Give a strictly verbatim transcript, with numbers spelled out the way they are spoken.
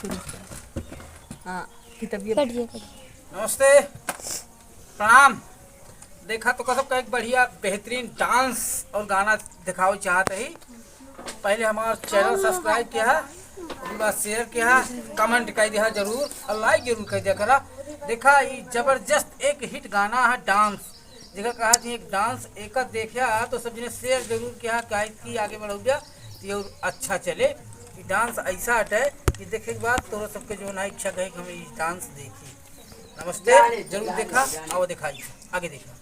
हाँ, कि तबीयत कट गया, कट गया। नमस्ते, प्रणाम। देखा तो कसम का एक बढ़िया बेहतरीन डांस और गाना दिखावे चाहत ही। पहले हमार चैनल सब्सक्राइब किया है, उसके बाद शेयर किया है, कमेंट कर दिया जरूर और लाइक जरूर कर दिया करा। देखा, ये जबरदस्त एक हिट गाना है डांस, जेकर कहा थी एक डांस, एकर देखा तो सब जने शेयर जरूर किया, काहे कि आगे बढ़ौबिया तो ये और अच्छा चले। ये डांस ऐसा हटे कि देखे के बाद तोहरा सबके जो ना इच्छा कहे कि हम ये डांस देखी। नमस्ते, जरूर देखा, आओ दिखाई, आगे देखा।